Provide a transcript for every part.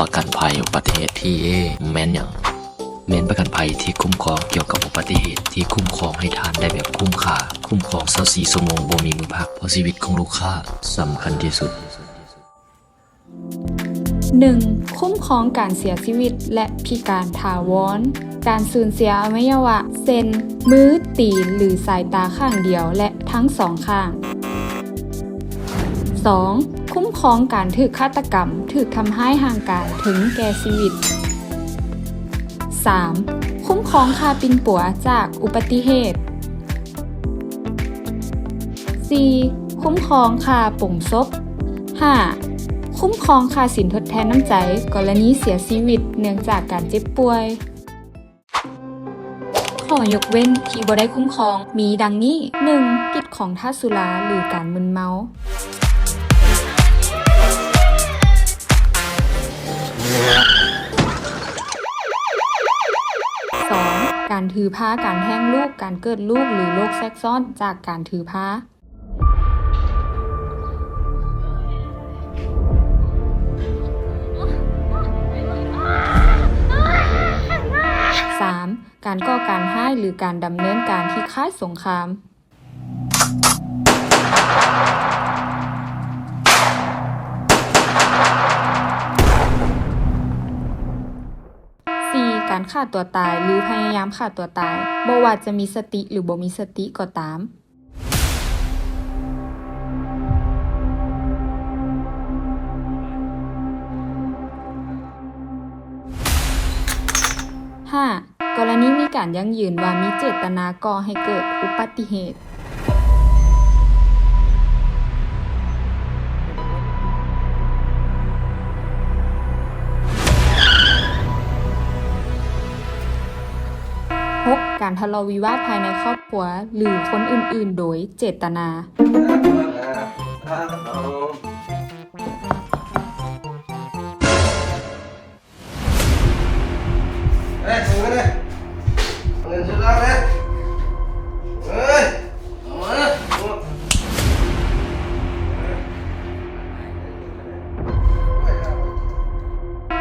ປະກັນໄພອຸບັດຕິເຫດ ທີເອ ແມ່ນຫຍັງ? ແມ່ນປະກັນໄພທີ່ຄຸ້ມຄອງກ່ຽວກັບອຸບັດຕິເຫດ ທີ່ຄຸ້ມຄອງໃຫ້ທ່ານໄດ້ແບບຄຸ້ມຄ່າ, ຄຸ້ມຄອງຊາວສີ່ຊົ່ວໂມງບໍ່ມີມື້ພັກ ເພາະຊີວິດຂອງລູກຄ້າສຳຄັນທີ່ສຸດ. ໜຶ່ງ, ຄຸ້ມຄອງການເສຍຊີວິດ ແລະ ພິການຖາວອນ, ການສູນເສຍອະໄວຍະວະ ເຊັ່ນ ມື, ຕີນ ຫຼື ສາຍຕາຂ້າງດຽວ ແລະ ທັງສອງຂ້າງ. ສອງ, ຄຸ້ມຄອງການຖືກຄາດຕະກຳ, ຖືກທຳຮ້າຍຮ່າງກາຍເຖິງແກ່ຊີວິດ. ສາມ, ຄຸ້ມຄອງຄ່າປິ່ນປົວຈາກອຸບັດຕິເຫດ. ສີ່, ຄຸ້ມຄອງຄ່າປົງສົບ. ຫ້າ, ຄຸ້ມຄອງຄ່າສິນທົດແທນນ້ຳໃຈ ກໍລະນີເສຍຊີວິດເນື່ອງຈາກການເຈັບປ່ວຍ. ຂໍ້ຍົກເວັ້ນທີ່ບໍ່ໄດ້ຄຸ້ມຄອງມີດັ່ງນີ້, ໜຶ່ງ, ພິດຂອງທາດສຸລາ ຫຼື ການມຶນເມົາ. ສອງ, ການຖືພາ, ການແທ້ງລູກ, ການເກີດລູກ ຫຼື ໂລກແຊກຊ້ອນຈາກການຖືພາ. ສາມ, ການກໍ່ການຮ້າຍ ຫຼື ການດຳເນີນການທີ່ຄ້າຍສົງຄາມ. ສີ່, ການຂ້າຕົວຕາຍ ຫຼື ພະຍາຍາມຂ້າຕົວຕາຍ, ບໍ່ວ່າຈະມີສະຕິ ຫຼື ບໍ່ມີສະຕິກໍຕາມ. ຫ້າ, ກໍລະນີມີການຢັ້ງຢືນວ່າມີເຈດຕະນາກໍ່ໃຫ້ເກີດອຸບັດຕິເຫດ. ຫົກ, ການທະເລາະວິວາດພາຍໃນຄອບຄົວ ຫຼື ຄົນອື່ນໆໂດຍເຈດຕະນາ.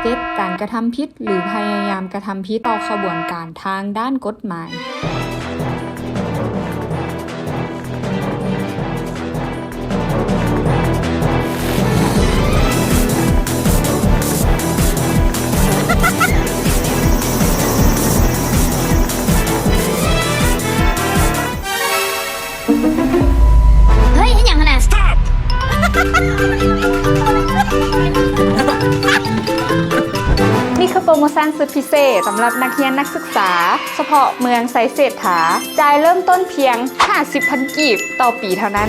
ເຈັດ, ການກະທຳຜິດ ຫຼື ພະຍາຍາມກະທຳຜິດຕໍ່ຂະບວນການທາງດ້ານກົດໝາຍ. ເຮີ້ຍ ເຮັດຫຍັງຫັ້ນນະ? ນີ້ຄືໂປຣໂມຊັນສຸດພິເສດສຳລັບນັກຮຽນນັກສຶກສາ ສະເພາະເມືອງໄຊເສດຖາ, ຈ່າຍເລີ່ມຕົ້ນພຽງຫ້າສິບພັນກີບຕໍ່ປີເທົ່ານັ້ນ.